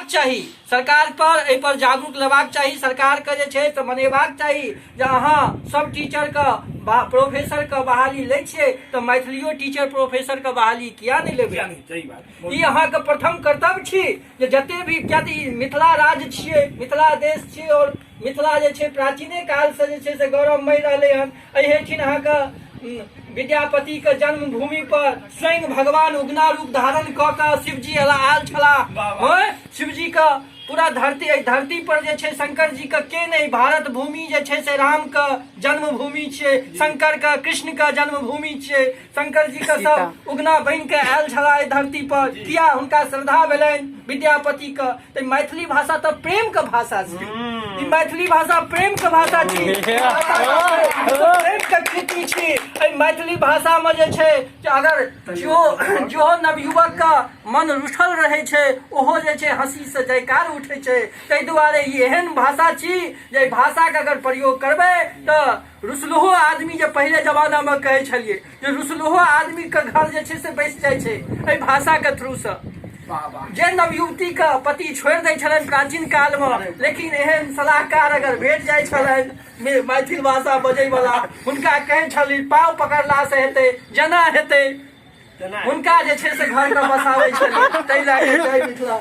चाही। सरकार पर एहि पर जागरूक लेबाक चाही। सरकारके जे छै से मनेबाक चाही जे अहाँ सब टीचरके, प्रोफेसरके बहाली लै छियै तऽ मैथिलियो टीचर प्रोफेसरके बहाली किया नहि लेबै? सही बात। ई अहाँके प्रथम कर्तव्य छी जे जते भी, किया तऽ ई मिथिला राज्य छियै, मिथिला देश छियै आओर मिथिला जे छै प्राचीने कालसँ जे छै से गौरवमय रहलै हन। एहिठाम अहाँके विद्यापति के जन्मभूमि पर स्वयं भगवान उगना रूप धारण कऽ कऽ शिवजी आयल छलाह। शिवजी के पूरा धरती, एहि धरती पर जे छै शंकर जी के के नहि, भारत भूमि जे छै से राम के जन्मभूमि छियै, शंकर के, कृष्ण के जन्मभूमि छियै। शंकर जी के सब उगना बनि के आयल छलाह एहि धरती पर। किया? हुनका श्रद्धा भेलनि विद्यापति के। तऽ मैथिली भाषा तऽ प्रेम के भाषा छै। ई मैथिली भाषा प्रेम के भाषा छी, प्रेम के कृति छी। एहि मैथिली भाषा मे जे छै जे अगर जो जो नवयुवक के मन रूठल रहै छै, ओहो जे छै हंसी से जयकार उठै छै। ताहि दुआरे ई एहन भाषा छी जे एहि भाषा के अगर प्रयोग करबै तऽ रुसलुहो आदमी, जे पहिले जमाना मे कहै छलियै जे रुसलुहो आदमी के घर जे छै से बसि जाइ छै एहि भाषा के थ्रू से। जे नवयुवती के पति छोड़ि दै छलनि प्राचीन काल मे, लेकिन एहन सलाहकार अगर भेट जाइ छलनि मैथिल भाषा बजै वाला, हुनका कहै छली पाँव पकड़ला से हेतै, जेना हेतै, हुनका जे छै से घर के बसाबै छलै। ताहि लए कऽ जय मिथिला।